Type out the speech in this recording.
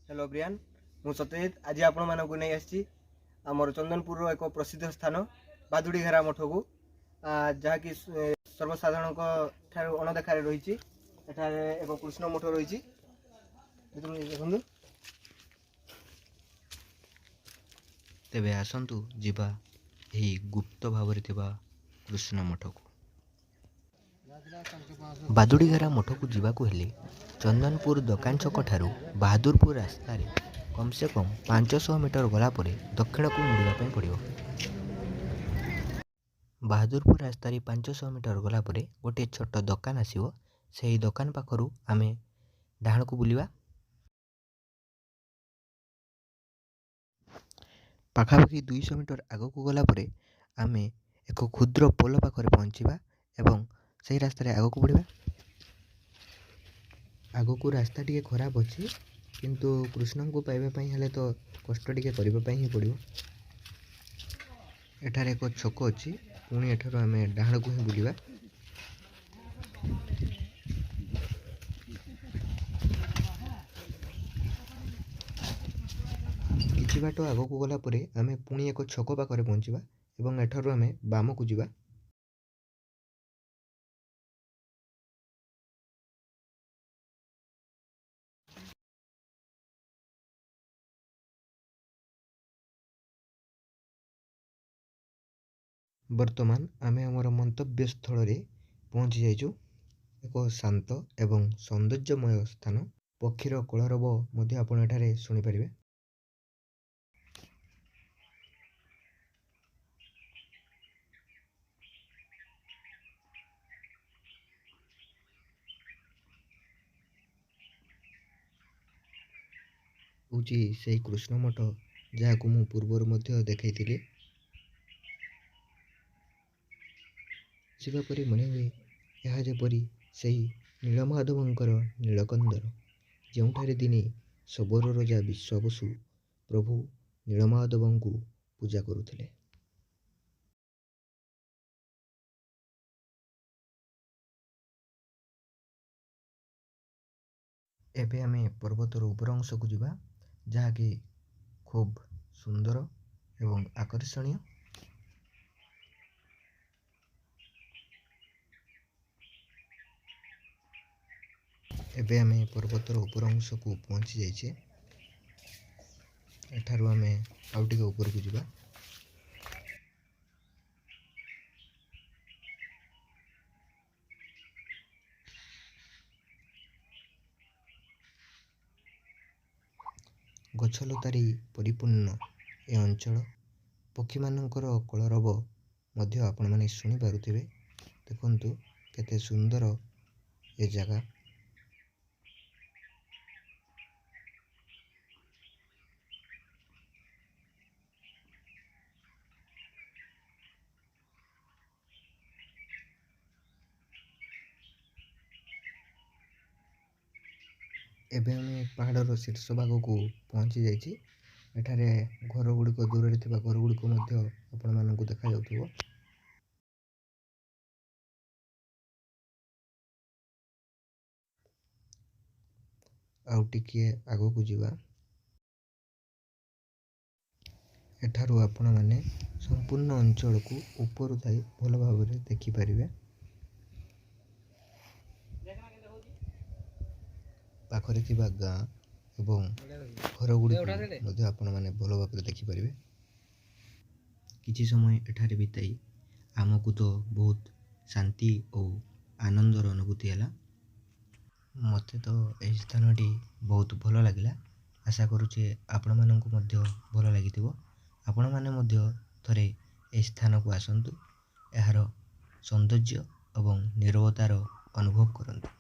Hello Brian, ମୁଁ ସତ୍ୟଜିତ ଆଜି ଆପଣମାନଙ୍କୁ ନେଇ ଆସିଛି ଆମର ଚନ୍ଦନପୁରର ଏକ ପ୍ରସିଦ୍ଧ ସ୍ଥାନ ବାଦୁଡ଼ିଘେରା ମଠକୁ, ଯାହାକି ସର୍ବସାଧାରଣଙ୍କ ଠାରୁ ଅଣଦେଖାରେ ରହିଛି। ଏଠାରେ ଏକ କୃଷ୍ଣ ମଠ ରହିଛି। ଦେଖନ୍ତୁ। ତେବେ ଆସନ୍ତୁ ଯିବା ଏହି ଗୁପ୍ତ ଭାବରେ ଥିବା କୃଷ୍ଣ ମଠକୁ। ବାଦୁଡ଼ିଘେରା ମଠକୁ ଯିବାକୁ ହେଲେ ଚନ୍ଦନପୁର ଦୋକାନ ଛକ ଠାରୁ ବାହାଦୁରପୁର ରାସ୍ତାରେ କମ୍ ସେ କମ୍ 500 ମିଟର ଗଲା ପରେ ଦକ୍ଷିଣକୁ ମୋଡ଼ିବା ପାଇଁ ପଡ଼ିବ। ବାହାଦୁରପୁର ରାସ୍ତାରେ 500 ମିଟର ଗଲା ପରେ ଗୋଟିଏ ଛୋଟ ଦୋକାନ ଆସିବ। ସେହି ଦୋକାନ ପାଖରୁ ଆମେ ଡାହାଣକୁ ବୁଲିବା। ପାଖାପାଖି 200 ମିଟର ଆଗକୁ ଗଲା ପରେ ଆମେ ଏକ କ୍ଷୁଦ୍ର ପୋଲ ପାଖରେ ପହଞ୍ଚିବା ଏବଂ ସେହି ରାସ୍ତାରେ ଆଗକୁ ବଢ଼ିବା। ଆଗକୁ ରାସ୍ତା ଟିକେ ଖରାପ ଅଛି, କିନ୍ତୁ କୃଷ୍ଣଙ୍କୁ ପାଇବା ପାଇଁ ହେଲେ ତ କଷ୍ଟ ଟିକେ କରିବା ପାଇଁ ହିଁ ପଡ଼ିବ। ଏଠାରେ ଏକ ଛକ ଅଛି, ପୁଣି ଏଠାରୁ ଆମେ ଡାହାଣକୁ ହିଁ ବୁଲିବା। କିଛି ବାଟ ଆଗକୁ ଗଲା ପରେ ଆମେ ପୁଣି ଏକ ଛକ ପାଖରେ ପହଞ୍ଚିବା ଏବଂ ଏଠାରୁ ଆମେ ବାମକୁ ଯିବା। ବର୍ତ୍ତମାନ ଆମେ ଆମର ମନ୍ତବ୍ୟ ସ୍ଥଳରେ ପହଞ୍ଚି ଯାଇଛୁ। ଏକ ଶାନ୍ତ ଏବଂ ସୌନ୍ଦର୍ଯ୍ୟମୟ ସ୍ଥାନ। ପକ୍ଷୀର କଳରବ ମଧ୍ୟ ଆପଣ ଏଠାରେ ଶୁଣିପାରିବେ। ହେଉଛି ସେଇ କୃଷ୍ଣ ମଠ, ଯାହାକୁ ମୁଁ ପୂର୍ବରୁ ମଧ୍ୟ ଦେଖାଇଥିଲି। ଆସିବା ପରେ ମନେ ହୁଏ ଏହା ଯେପରି ସେହି ନୀଳମାଧବଙ୍କର ନୀଳକନ୍ଦର, ଯେଉଁଠାରେ ଦିନେ ଶବର ରଜା ବିଶ୍ୱାବସୁ ପ୍ରଭୁ ନୀଳମାଧବଙ୍କୁ ପୂଜା କରୁଥିଲେ। ଏବେ ଆମେ ପର୍ବତର ଉପର ଅଂଶକୁ ଯିବା, ଯାହାକି ଖୁବ୍ ସୁନ୍ଦର ଏବଂ ଆକର୍ଷଣୀୟ। ଏବେ ଆମେ ପର୍ବତର ଉପର ଅଂଶକୁ ପହଞ୍ଚି ଯାଇଛେ। ଏଠାରୁ ଆମେ ଆଉ ଟିକେ ଉପରକୁ ଯିବା। ଗଛଲତାରେ ପରିପୂର୍ଣ୍ଣ ଏ ଅଞ୍ଚଳ। ପକ୍ଷୀମାନଙ୍କର କଳରବ ମଧ୍ୟ ଆପଣମାନେ ଶୁଣିପାରୁଥିବେ। ଦେଖନ୍ତୁ କେତେ ସୁନ୍ଦର ଏ ଜାଗା। ଏବେ ଆମେ ପାହାଡ଼ର ଶୀର୍ଷ ଭାଗକୁ ପହଞ୍ଚି ଯାଇଛି। ଏଠାରେ ଘର ଗୁଡ଼ିକ, ଦୂରରେ ଥିବା ଘର ଗୁଡ଼ିକ ମଧ୍ୟ ଆପଣମାନଙ୍କୁ ଦେଖାଯାଉଥିବ। ଆଉ ଟିକିଏ ଆଗକୁ ଯିବା। ଏଠାରୁ ଆପଣମାନେ ସମ୍ପୂର୍ଣ୍ଣ ଅଞ୍ଚଳକୁ ଉପରୁ ଥାଇ ଭଲ ଭାବରେ ଦେଖିପାରିବେ। ପାଖରେ ଥିବା ଗାଁ ଏବଂ ଘର ଗୁଡ଼ିକୁ ମଧ୍ୟ ଆପଣମାନେ ଭଲ ଭାବରେ ଦେଖିପାରିବେ। କିଛି ସମୟ ଏଠାରେ ବିତାଇ ଆମକୁ ତ ବହୁତ ଶାନ୍ତି ଓ ଆନନ୍ଦର ଅନୁଭୂତି ହେଲା। ମୋତେ ତ ଏହି ସ୍ଥାନଟି ବହୁତ ଭଲ ଲାଗିଲା। ଆଶା କରୁଛି ଆପଣମାନଙ୍କୁ ମଧ୍ୟ ଭଲ ଲାଗିଥିବ। ଆପଣମାନେ ମଧ୍ୟ ଥରେ ଏହି ସ୍ଥାନକୁ ଆସନ୍ତୁ, ଏହାର ସୌନ୍ଦର୍ଯ୍ୟ ଏବଂ ନୀରବତାର ଅନୁଭବ କରନ୍ତୁ।